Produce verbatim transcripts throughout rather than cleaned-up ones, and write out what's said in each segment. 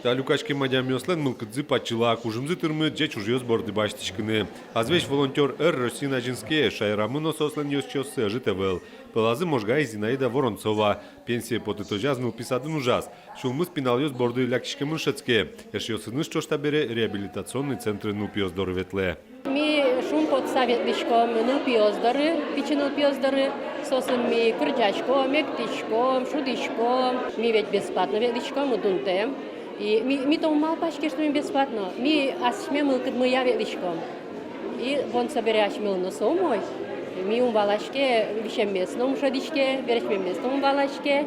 Та люкаськем адямиослэн мылкыдзы пачылак, ужымзы тырмыт ӟеч ужъёс борды басьтӥськыны. «Азвесь волонтёр» ӧр Россиын азинске, шаерамы но соослэн ёзчиоссы ӧжыт ӧвӧл. Пӧлазы Можгаысь Зинаида Воронцова. Пенсие потытозяз нылпи садын ужаз. Сюлмыз пиналъёс борды лякиськемын шӧдске. Эшъёсыныз ӵош табере реабилитационный центрын нылпиос доры ветлэ. Ми шумпотса ветлӥськом нылпиос доры, пичи нылпиос доры. Соосын ми кырӟаськом, эктӥськом, шудӥськом. Ми ведь бесплатно ветлӥськом, уд дунтэм. И ми, ми то ум малпаське, что ми бесплатно. Ми асьме мылкыдмыя ветлӥськом. И бон собере асьмелы но со умой. Ми ум валаське, висеммес но ум шӧдӥське, бересьмеммес но ум валаське.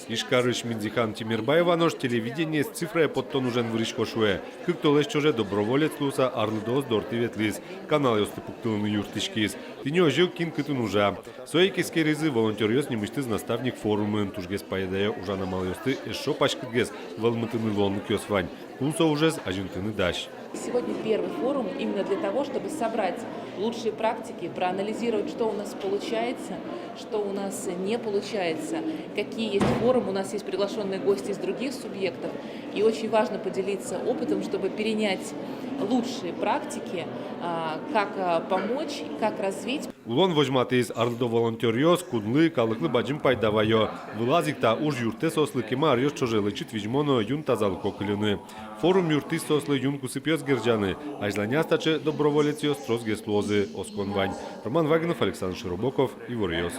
Ижкарысь Минзихан Тимербаева нош телевидениез цифрае поттон ужен вырисько, шуэ. Кык толэзь ӵоже доброволец луыса арлыдоос дорты ветлӥз, каналъёсты пуктылыны юрттӥськиз. Тӥни озьы ик кин кытын ужа. Сое ик эскеризы волонтёръёс нимысьтыз наставник форумын. Тужгес пайдаё ужан амалъёсты эшшо паськытгес вӧлмытыны луонлыкъёс вань. Кун со ужез азинтыны дась. Сегодня первый форум именно для того, чтобы собрать лучшие практики, проанализировать, что у нас получается, что у нас не получается, какие есть форумы, у нас есть приглашённые гости из других субъектов. И очень важно поделиться опытом, чтобы перенять лучшие практики, а, как, а, помочь, как развить. Улон возьматӥз: арлыдо волонтёръёс кунлы, калыклы бадӟым пайда вайо. Вылаз ик та уж юрттэ соослы кема аръёс ӵоже лэчыт визьмо но юн тазалыко кыльыны. Форум юрттӥз соослы юн кусыпъёс герӟаны. Азьланяз таӵе доброволецъёс тросгес луозы, оскон вань. Роман Вагинов, Александр Широбоков, «Иворъёс».